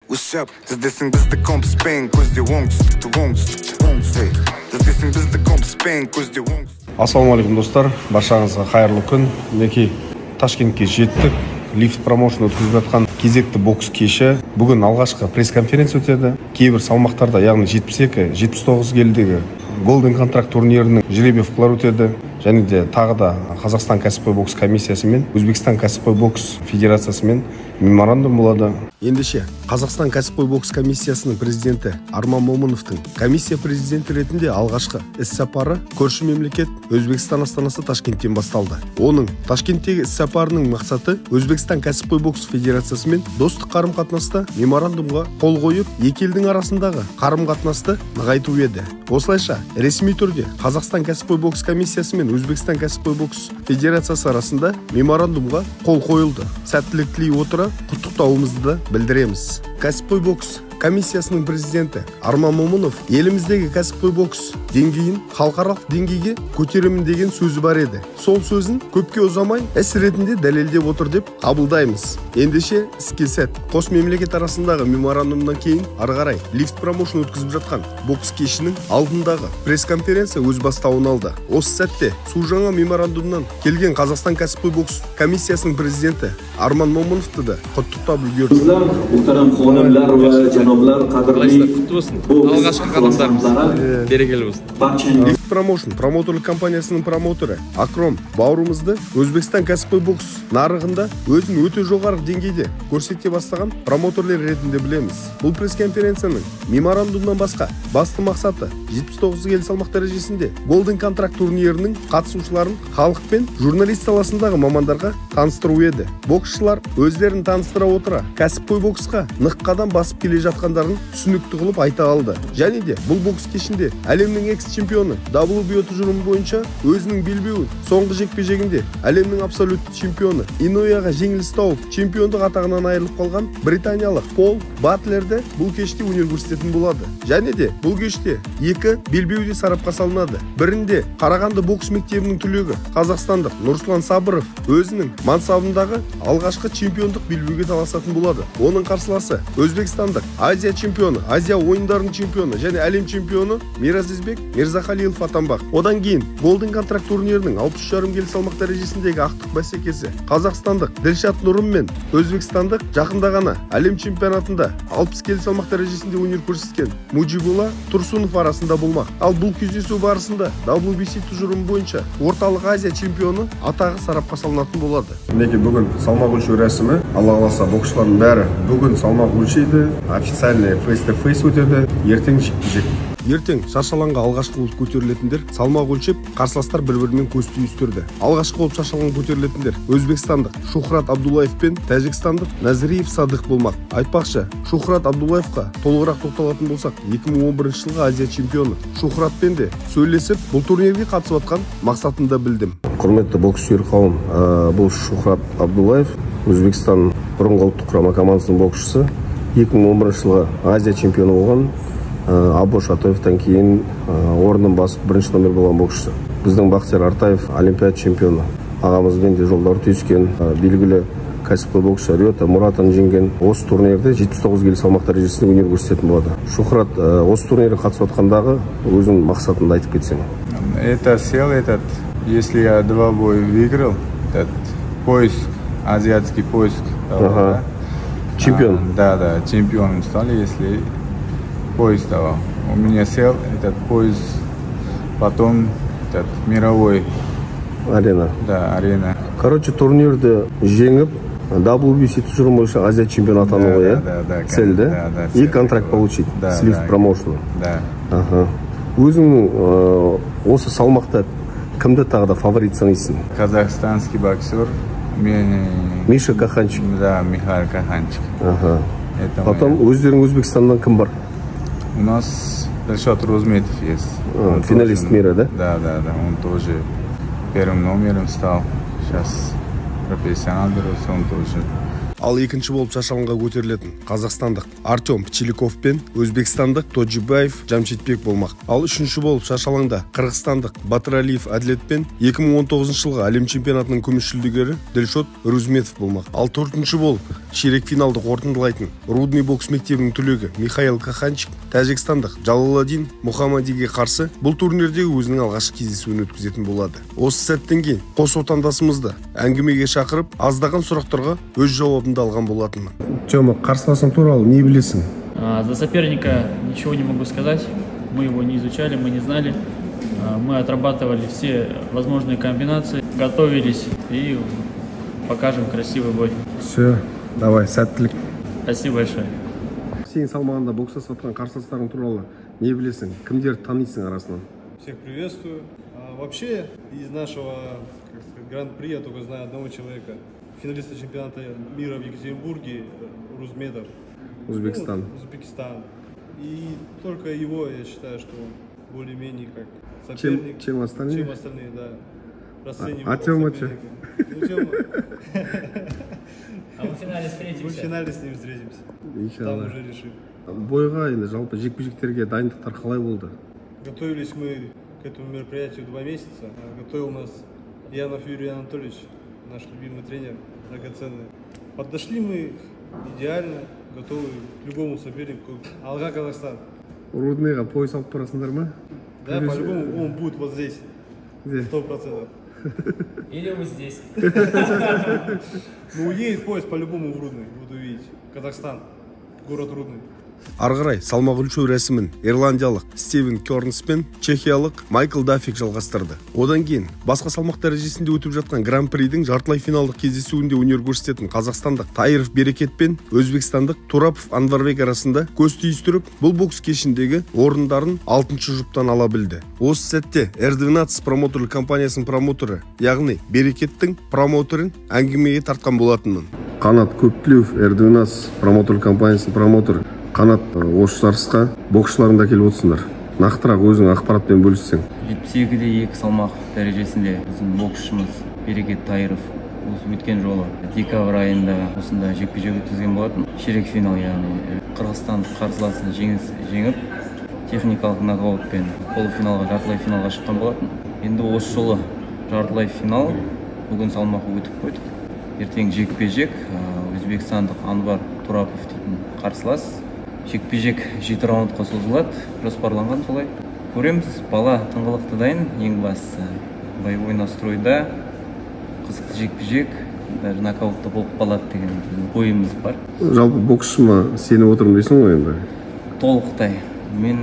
What's up? Іздесің бізді компаспен көзде оңтүстікті, оңтүстікті, оңтүстік. Іздесің бізді компаспен көзде оңтүстік. Ассалаумағалейкум, достар, баршаңызға қайырлы күн. Мінекей, Ташкентке жеттік. Лифт Промоушн өткізіп жатқан кезекті бокс кеші. Бүгін алғашқы пресс-конференция өтеді. Кейбір салмақтарда, яғни 72, 79 келідегі Golden Contract турнирінің жеребьевкалары өтеді. Және де тағы да Қазақстан кәсіпқой бокс комиссиясы мен Өзбекстан кәсіпқой бокс федерациясымен меморандум болады. Ендеше, Қазақстан кәсіпқой бокс комиссиясының президенті Арман Момыновтың комиссия президенті ретінде алғашқы іс-сапары көрші мемлекет Өзбекстан астанасы Ташкенттен басталды. Оның Ташкенттегі іс-сапарының мақсаты Өзбекстан кәсіпқой бокс федерациясымен достық қарым-қатынаста меморандумға қол қойып, екі елдің арасындағы қарым-қатынасты нығайту еді. Осылайша, ресми түрде Қазақстан кәсіпқой бокс комиссиясы мен Өзбекстан кәсіпқой бокс федерациясы арасында меморандумға қол қойылды. Сәттілік тілей отыра, құттықтауымызды да білдіреміз. Кәсіпқой бокс комиссиясының президенті Арман Момынов еліміздегі кәсіпқой бокс деңгейін халықаралық деңгейге көтеремін деген сөзі бар еді. Сол сөзін көпке ұзамай іс ретінде дәлелдеп отыр деп қабылдаймыз. Ендеше, іске сәт. Қос мемлекет арасындағы меморандумнан кейін ары қарай Лифт Промоушн өткізіп жатқан бокс кешінің алдындағы пресс-конференция өз бастауын алды. Осы сәтте су жаңа меморандумнан келген Қазақстан кәсіпқой бокс комиссиясының президенті Арман Момыновты да құттықтап үлгерді. Qizlar, muhtaram xonimlar va janoblar, qadrli Құтты болсын. Алғашқы қадамдарымыз берекелі болсын. Barchangiz. Лифт Промоушн промотерлік компаниясының промотері Акром бауырымызды Өзбекстан кәсіпқой бокс нарығында өзін өте жоғары деңгейде көрсете бастаған промотерлер ретінде білеміз. Бұл пресс-конференцияның меморандумнан басқа басты мақсаты 79 келі салмақ дәрежесінде Golden Contract турнирінің қатысушыларын халық пен журналист саласындағы мамандарға таныстыру еді. Боксшылар өздерін таныстыра отыра кәсіпқой боксқа нық қадам басып келе жатқандарын түсінікті қылып айта алды. Және де бұл бокс кешінде әлемнің экс-чемпионы WBO тұжырымы бойынша өзінің белбеуін соңғы жекпе-жегінде әлемнің абсолютті чемпионы Инояға жеңіліс тауып, чемпиондық атағынан айырылып қалған британиялық Пол Батлерді бұл кеште өнер көрсететін болады. Және де бұл кеште екі белбеу де сарапқа салынады. Бірінде Қарағанды бокс мектебінің түлегі қазақстандық Нұрсұлан Сабыров өзінің мансабындағы алғашқы чемпиондық белбеуге таласатын болады. Оның қарсыласы өзбекстандық Азия чемпионы, Азия ойындарының чемпионы және әлем чемпионы Миразизбек Мирзахалилов атанбақ. Одан кейін Golden Contract турнирінің 63,5 келі салмақ дәрежесіндегі ақтық бәсекесі қазақстандық Ділшат Нұрым мен өзбекстандық жақында ғана әлем чемпионатында 60 келі салмақ дәрежесінде өнер көрсеткен Мужибулла Тұрсынов арасында болмақ. Ал бұл кездесу барысында WBC тұжырымы бойынша Орталық Азия чемпионы атағы сарапқа салынатын болады. Мінекей, бүгін салмақ өлшеу рәсімі. Алла қаласа, боксшылардың бәрі бүгін салмақ өлшейді. Официальный face to face өтеді. Ертең жекпе-жек. Ертең шаршы алаңға алғашқы болып көтерілетіндер салмақ өлшеп, қарсыластар бір-бірімен көз түйістірді. Алғашқы болып шаршы алаңға көтерілетіндер өзбекстандық Шухрат Абдуллаев пен тәжікстандық Назриев Садық болмақ. Айтпақшы, Шухрат Абдуллаевқа толығырақ тоқталатын болсақ, 2011 жылғы Азия чемпионы Шухратпен де сөйлесіп, бұл турнирге қатысып жатқан мақсатын да білдім. Құрметті бокс сүйер қауым, бұл Шухрат Абдуллаев, Өзбекстан бұрынғы ұлттық құрама командасының боксшысы, 2011 жылғы Азия чемпионы болған, Абош Атоевтан кейін орнын басып бірінші номер болған боксшы. Біздің Бақтияр Артаев олимпиада чемпионы. Ағамызбен де жолдары түйіскен, белгілі кәсіпқой боксшы Риота Муратаны жеңген. Осы турнирде 79 келі салмақ дәрежесінде өнер көрсететін болады. Шухрат, осы турнирге қатысып жатқандағы өзің мақсатыңды айтып кетсең. Это сел этот, если я два боя выиграл, этот пояс, азиатский пояс, да? Чемпион. А, да, чемпионом стали, если пояс давал. У меня сел этот пояс, потом этот мировой. Арена. Да, арена. Короче, турнирді жеңіп, WBC тұжырымы бойынша Азия чемпионы атану Да, ғой, да, иә? да, Цель, да? Да, И цель. контракт получить Да, с Лифт да. Промоушена. Да. Ага. Өзің осы салмақта кімді тағы да фаворит санайсың? Казахстанский боксер. Миша Каханчик. Да, Михаил Каханчик. Ага. Это Потом моя. өздерің Өзбекстаннан кім бар? У нас Дильшод Рузметов есть. А, Он финалист тоже мира, да? Да, он тоже первым номером стал. Сейчас профессионал берется, он тоже. Ал екінші болып шаршы көтерілетін қазақстандық Артем Пчеликов пен өзбекстандық Тоджибаев Жамшитбек болмақ. Ал үшінші болып шаршы алаңда қырғызстандық Батыралиев Әділет пен 2019 жылғы әлем чемпионатының күміс жүлдегері Дилшот Рузметов болмақ. Ал төртінші болып ширек финалды қорытындылайтын Рудный бокс мектебінің түлегі Михаил Каханчик тәжікстандық Жалаладин Мұхаммадиге қарсы бұл турнирде өзінің алғашқы кездесуін өткізетін болады. Осы сәттен кейін қос отандасымызды әңгімеге шақырып, аздаған сұрақтарға өз жауабын алған болатынмын. Тёма, қарсыласың туралы не білесің? За соперника ничего не могу сказать. Мы его не изучали, мы не знали. Мы отрабатывали все возможные комбинации, готовились и покажем красивый бой. Все, давай, сәттілік. Спасибо большое. Сен салмағында бокстасып жатқан қарсыластарың туралы не білесің? Кімдерді танисың арасынан? Всех приветствую. Вообще из нашего, как сказать, гран-при я только знаю одного человека. Финалиста чемпионата мира в Екатеринбурге Рузметов. Узбекистан. Ну, Узбекистан. И только его, я считаю, что он более-менее как соперник. Чем остальные? Чем остальные, да. Расцениваю А Тёма что? Ну, Тёма... А мы в финале встретимся. Мы в финале с ним встретимся. Иншалла. Там уже решим. Бойға енді жалпы жекпе-жектерге дайындықтар қалай болды? Готовились мы к этому мероприятию 2 месяца. Готовил нас Янов Юрий Анатольевич, наш любимый тренер, драгоценный. Подошли мы идеально, готовы к любому сопернику. Алға, Казахстан. Рудныйға пояс алып барасыңдар ма? Да, по-любому он будет вот здесь. Где? 100%. Или вот здесь. Ну, уедет пояс по-любому в Рудный, буду видеть. Казахстан, город Рудный. Ары қарай салмақ өлшеу рәсімін ирландиялық Стивен Кернс пен чехиялық Майкл Дафик жалғастырды. Одан кейін басқа салмақ дәрежесінде өтіп жатқан гран-придің жартылай финалдық кездесуінде өнер көрсететін қазақстандық Тайыров Берекет пен өзбекстандық Турапов Анварбек арасында көз түйістіріп, бұл бокс кешіндегі орындарын 6-шы жұптан ала білді. Осы сәтте R12 промотерлік компаниясының промотері, яғни Берекеттің промотерін әңгімеге тартқан болатынмын. Қанат Көптілеуов, R12 промотерлік компаниясының промотері. Қанат, осы жарысқа боксшыларыңды әкеліп отырсыңдар. Нақтырақ өзің ақпаратпен бөліссең. 72,2 салмақ дәрежесінде біздің боксшымыз Берекет Тайыров осы өткен жолы декабрь айында осында жекпе-жек өткізген болатын. Ширек финал, яғни қырғызстандық қарсыласын жеңіп, техникалық нокаутпен полуфиналға, жартылай финалға шыққан болатын. Енді осы жолы жартылай финал, бүгін салмақ өтіп қойдық. Ертең жекпе-жек өзбекстандық Анвар Турапов дейтін қарсылас. Жекпе-жек 7 раундқа созылады, жоспарланған солай. Көреміз, бала тыңғылықты дайын, ең бастысы боевой настройда, қызықты жекпе-жек, даже нокаутта болып қалады деген ойымыз бар. Жалпы боксшыма сеніп отырмын дейсің ғой енді? Толықтай. Мен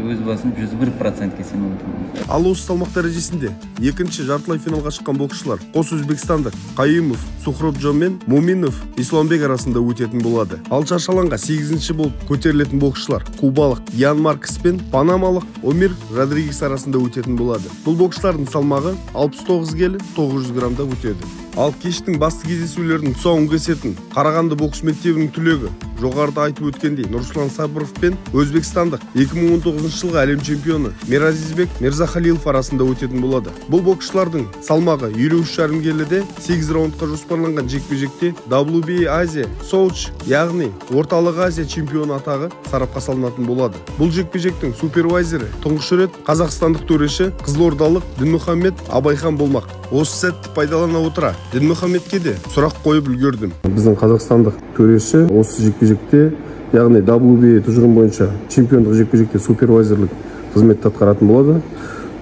өз басым 101%-ке сеніп отырмын. Ал осы салмақ дәрежесінде екінші жартылай финалға шыққан боксшылар қос өзбекстандық Қайымов Сухробжон мен Муминов Исламбек арасында өтетін болады. Ал шаршы алаңға 8-ші болып көтерілетін боксшылар кубалық Ян Маркес пен панамалық Омир Родригес арасында өтетін болады. Бұл боксшылардың салмағы 69 келі 900 граммда өтеді. Ал кештің басты кездесулерінің тұсауын кесетін Қарағанды бокс мектебінің түлегі жоғарыда айтып өткендей Нұрсұлан Сабыров пен өзбекстандық 2019 жылғы әлем чемпионы Миразизбек Мирзахалилов арасында өтетін болады. Бұл боксшылардың салмағы 53,5 келіде 8 раундқа жоспарланған жекпе-жекте WBA Азия Соуч, яғни Орталық Азия чемпионы атағы сарапқа салынатын болады. Бұл жекпе-жектің супервайзері тұңғыш рет қазақстандық төреші қызылордалық Дінмұхаммед Абайхан болмақ. Осы сәтті пайдалана отыра Дінмұхаммедке де сұрақ қойып үлгердім. Біздің қазақстандық төреші осы жекпе-жекте, яғни WBA тұжырым бойынша чемпиондық жекпе-жекте супервайзерлік қызметті атқаратын болады.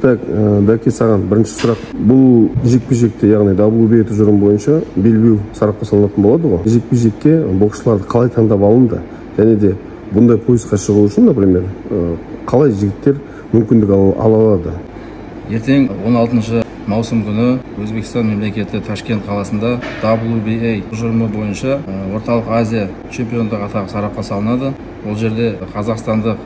Так, Бәке, саған бірінші сұрақ. Бұл жекпе-жекте, яғни WBA тұжырым бойынша белбеу сарапқа салынатын болады ғой. Жекпе-жекке боксшыларды қалай таңдап алынды? Және де бұндай поясқа шығу үшін, например, қалай жігіттер мүмкіндік ала алады? Ертең 16 маусым күні Өзбекстан мемлекеті Ташкент қаласында WBA тұжырымы бойынша Орталық Азия чемпиондық атағы сарапқа салынады. Ол жерде қазақстандық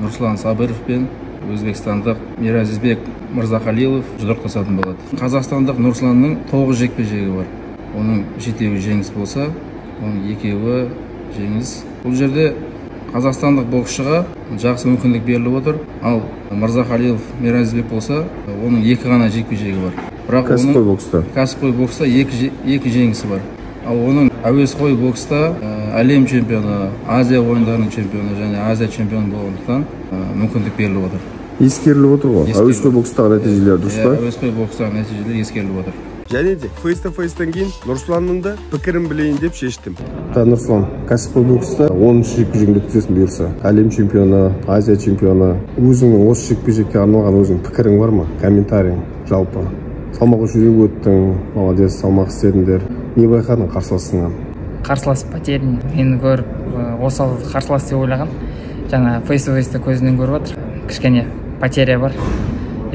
Нұрсұлан Сабыров пен өзбекстандық Миразизбек Мырзахалилов жұдырықтасатын болады. Қазақстандық Нұрсұланның 9 жекпе-жегі бар. Оның 7-еуі жеңіс болса, оның 2-еуі жеңіс. Бұл жерде қазақстандық боксшыға жақсы мүмкіндік беріліп отыр. Ал Мырзахалилов Миразизбек болса, оның 2 ғана жекпе-жегі бар. Бірақ кәсіпқой бокста. Кәсіпқой бокста 2 жеңісі бар. Ал оның әуесқой бокста әлем чемпионы, Азия ойындарының чемпионы және Азия чемпионы болғандықтан мүмкіндік беріліп отыр. Ескеріліп отыр ғой. Әуесқой бокстағы нәтижелер дұрыс па? Әуесқой бокстағы нәтижелер ескеріліп отыр. Және де face-to-face'тен кейін Нұрсұланның да пікірін білейін деп шештім. Нұрсұлан, кәсіпқой бокста 10-шы жекпе-жегіңді өткізесің бұйырса. Әлем чемпионы, Азия чемпионы. Өзіңнің осы жекпе-жекке арналған өзіңнің пікірің бар ма? Комментарийің жалпы. Салмақ өлшеуге өттің, молодец, салмақ істедіңдер. Не байқадың қарсыласыңнан? Қарсылас потерян. Мені көріп, осал қарсылас деп ойлаған. Жаңа face-to-face'ті көзінен көріп отыр. Кішкене потеря бар.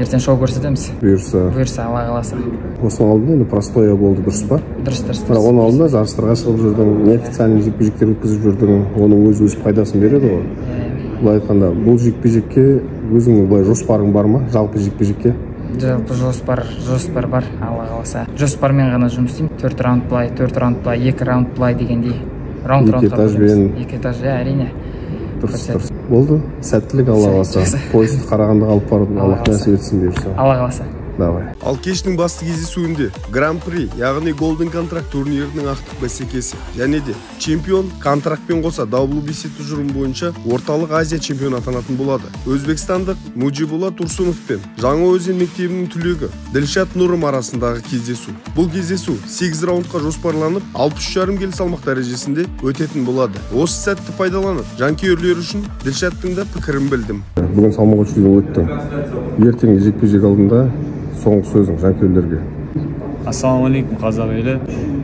Ертең шоу көрсетеміз. Бұйырса. Бұйырса, Алла қаласа. Осының алдында енді простоя болды, дұрыс па? Дұрыс, дұрыс. Бірақ оның алдында жарыстарға шығып жүрдің, неофициальный жекпе-жектер өткізіп жүрдің, оның өз өз пайдасын береді ғой. Былай айтқанда, бұл жекпе-жекке өзіңнің былай жоспарың бар ма? Жалпы жекпе-жекке? Жалпы жоспар бар, Алла қаласа. Жоспармен ғана жұмыс істеймін. 4 раунд былай, 4 раунд былай, 2 раунд былай дегендей. Раунд-раунд. Екі этажбен. Екі этаж, әрине. Дұрыс, дұрыс. Болды, сәттілік, Алла қаласа. Поезд Қарағандыға алып барып, Алла нәсіп етсін бұйырса. Алла қаласа. Давай. Ал кештің басты кездесуінде Гран-при, яғни Golden Contract турнирінің ақтық бәсекесі және де чемпион контрактпен қоса WBC тұжырымы бойынша Орталық Азия чемпионы атанатын болады. Өзбекстандық Мужибулла Турсунов пен Жаңаөзен мектебінің түлегі Ділшат Нұрым арасындағы кездесу. Бұл кездесу 8 раундқа жоспарланып, 63,5 келі салмақ дәрежесінде өтетін болады. Осы сәтті пайдаланып, жанкүйерлер үшін Ділшаттың да пікірін білдім. Бүгін салмақ өлшеуден өттің. Ертеңгі жекпе-жек алдында соңғы сөзің жанкүйерлерге. Ассалаумағалейкум, қазақ елі.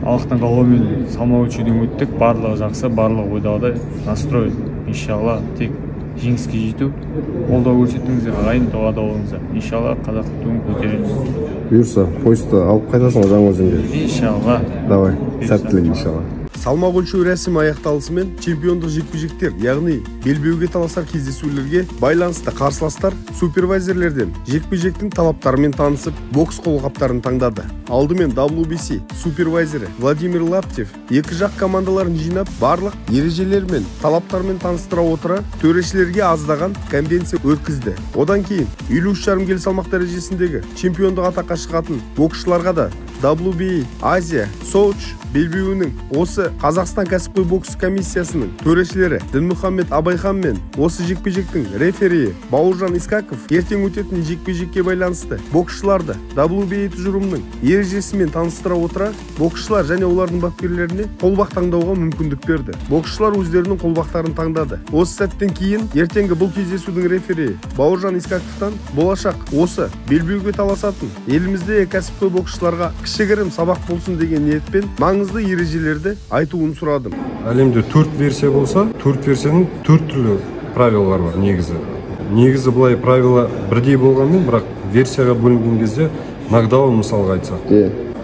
Аллахтың қалауымен салмақ өлшеуден өттік. Барлығы жақсы, барлығы ойдағыдай. Настрой, иншалла, тек жеңіске жету. Қолдау көрсетіңіздер, ағайын, дұғада болыңыздар. Иншалла, қазақ туын көтереміз. Бұйырса, поезды алып қайтасың ғой Жаңаөзенге. Иншалла. Давай, сәттілік иншалла. Салмақ өлшеу рәсімі аяқталысымен чемпиондық жекпе-жектер, яғни белбеуге таласар кездесулерге байланысты қарсыластар супервайзерлерден жекпе-жектің талаптарымен танысып, бокс қолғаптарын таңдады. Алдымен WBC супервайзері Владимир Лаптев екі жақ командаларын жинап, барлық ережелер мен талаптармен таныстыра отыра, төрешілерге аздаған конвенция өткізді. Одан кейін 53,5 келі салмақ дәрежесіндегі чемпиондық атаққа шығатын боксшыларға да WBA Азия Соуч белбеуінің осы Қазақстан кәсіпқой бокс комиссиясының төрешілері Дінмұхаммед Абайхан мен осы жекпе-жектің рефериі Бауыржан Искаков ертең өтетін жекпе-жекке байланысты боксшыларды WBA тұжырымының ережесімен таныстыра отыра, боксшылар және олардың бапкерлеріне қолбақ таңдауға мүмкіндік берді. Боксшылар өздерінің қолбақтарын таңдады. Осы сәттен кейін ертеңгі бұл кездесудің рефериі Бауыржан Искаковтан болашақ осы белбеуге таласатын еліміздегі кәсіпқой боксшыларға кішігірім сабақ болсын деген ниетпен маңызды ережелерді айтуын сұрадым. Әлемде 4 версия болса, 4 версияның 4 түрлі правилалар бар негізі. Негізі былай правила бірдей болғанмен, бірақ версияға бөлінген кезде нокдаун мысалға айтсақ.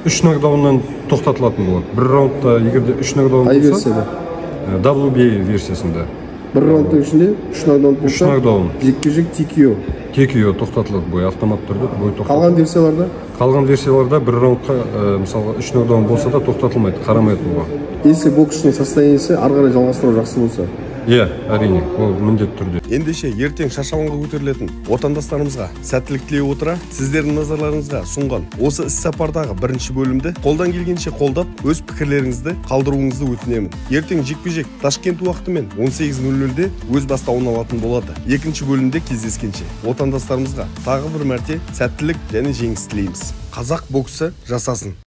3 нокдауннан тоқтатылатын болады. Бір раундта егер де 3 нокдаун болса, версияда? WBA версиясында. Бір раундтың ішінде 3 нокдаун болса, 3 нокдаун. Жекпе-жек TKO. TKO тоқтатылады бой, автомат түрде бой тоқтатылады. Қалған версияларда? Қалған версияларда бір раундқа, мысалға 3 нокдаун болса да тоқтатылмайды, қарамайды оған. Если боксшының состояниесі ары қарай жалғастыру жақсы болса. Иә, әрине, ол міндетті түрде. Ендеше ертең шаршы алаңға көтерілетін отандастарымызға сәттілік тілей отыра, сіздердің назарларыңызға ұсынған осы іс-сапардағы бірінші бөлімді қолдан келгенше қолдап, өз пікірлеріңізді қалдыруыңызды өтінемін. Ертең жекпе-жек Ташкент уақытымен 18:00-де өз бастауын алатын болады. Екінші бөлімде кездескенше отандастарымызға тағы бір мәрте сәттілік және жеңіс тілейміз. Қазақ боксы жасасын.